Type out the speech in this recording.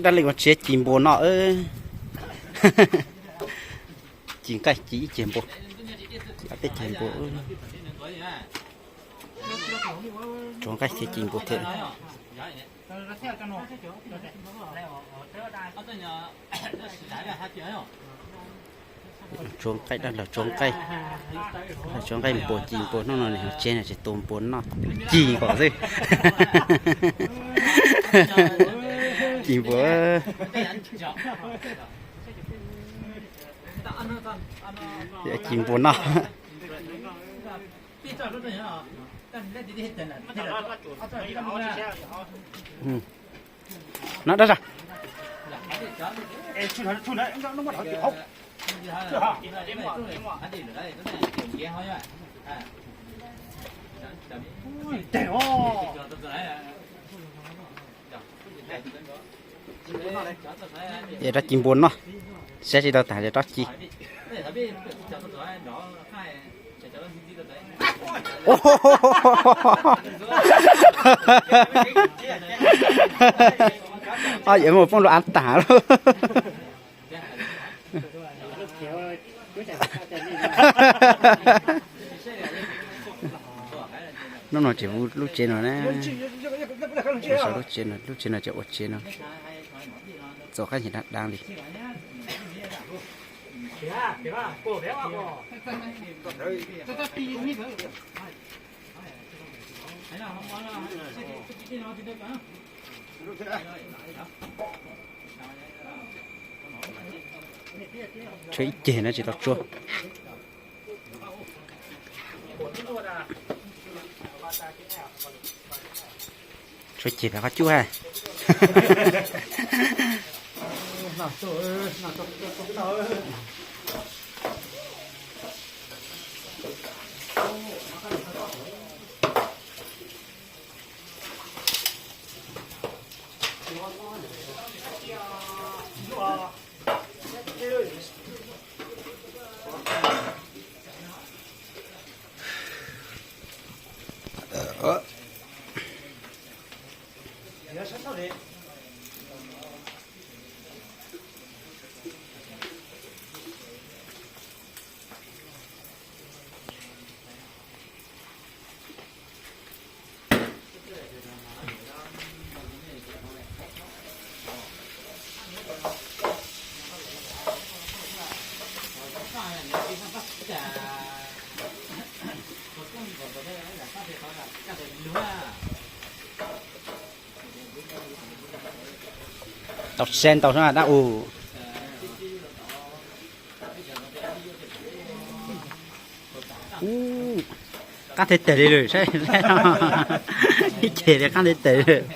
Dab Leej ua tsiab ci npua noj. Ci nqaij ci ib ceg npua, ci ob peb ceg npua. Tsuav nqaij thiab ci npua thiab. Tsuav nqaij dab laug, tsuav nqaij, tsuav nqaij npua ci npua. Hnub no tus tseg no tsis tu npua noj, ci nkaus xwb. Ci npua, ci npua noj. No dab zag. Es rov ci npua noj, saib tsis tau tas rov ci. Ob yam mus poob lub av tag lauj. Hnub no tseem ua lub tsev no na. Lub tsev no, lub tsev no ces ua tsev no, txaus qab nyiam dab dab li. Tshuav ib ceg no tsis tau tsuav. Tshuav ceg pem qhov cub ha. Tau se ntau dab u. Ub, qab teg teg li lawm saib. Ib ceg li qab teg teg li lawm.